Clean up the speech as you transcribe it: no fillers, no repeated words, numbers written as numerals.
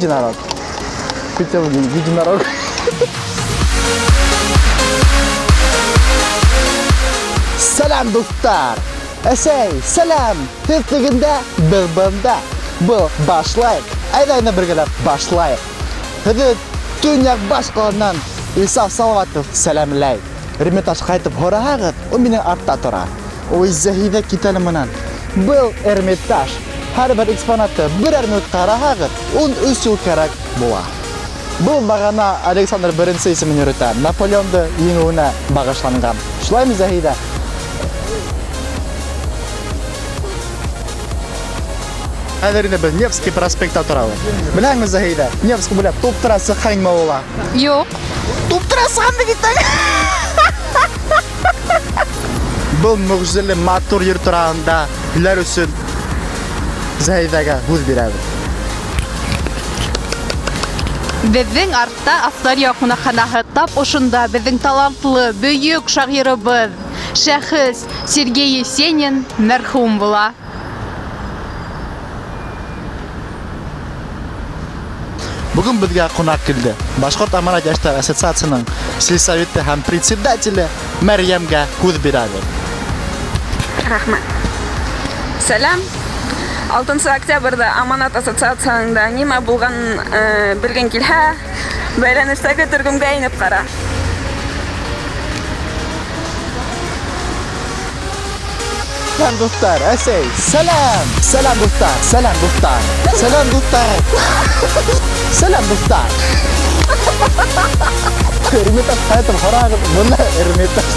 Единорог. Единорог. Сәләм, дуҫтар! Әсәй, сәләм! Һеҙ тегендә, беҙ бында. Был башлайыҡ. Әйҙә инде бергәләп башлайыҡ. Һеҙҙе төньяҡ баш ҡаланан Илсаф Салаватов сәләмләй. Эрмитаж ҡайтып һораһағыҙ, ул минең артта тора. Ой, Зәһиҙә, кит әле мынан. Был Эрмитаж. Һәр бер экспонатты берәр минут ҡараһағыҙ, 13 йыл кәрәк була. Был бағана Александр I исемен йөрөтә. Наполеонды еңеүенә бағышланған. Шулаймы, Зәһиҙә? Хәҙер инде беҙ Невский проспектта торабыҙ. Беләһеңме, Зәһиҙә, Невский буйлап туп-тура сыҡһаң нимә була? Юҡ. Туп-тура сыҡһаң бит. Был мөғжизәле матур ер тураһында һөйләр өсөн Зәһиҙәгә һүҙ бирәбеҙ. Беҙҙең артта Асария ҡунаҡханаһы. Тап ошонда беҙҙең талантлы, бөйөк шағирыбыҙ, шәхес Сергей Есенин мәрхүм була. Бөгөн беҙгә ҡунаҡ килде. Башҡорт Аманат йәштәр ассоциацияһының сельсоветы һәм председателе Мәрйәмгә һүҙ бирәбеҙ. Рәхмәт. Сәләм. 6 октябрҙә Аманат ассоциацияһында нимә булған белгең килһә, бәйләнештәге төркөмгә инеп ҡара. Сәләм, дуҫтар, әсәй, сәләм! Сәләм, дуҫтар, сәләм, дуҫтар, сәләм, дуҫтар, сәләм, дуҫтар. Эрмитаж ҡайтып һорағыҙ, бына Эрмитаж.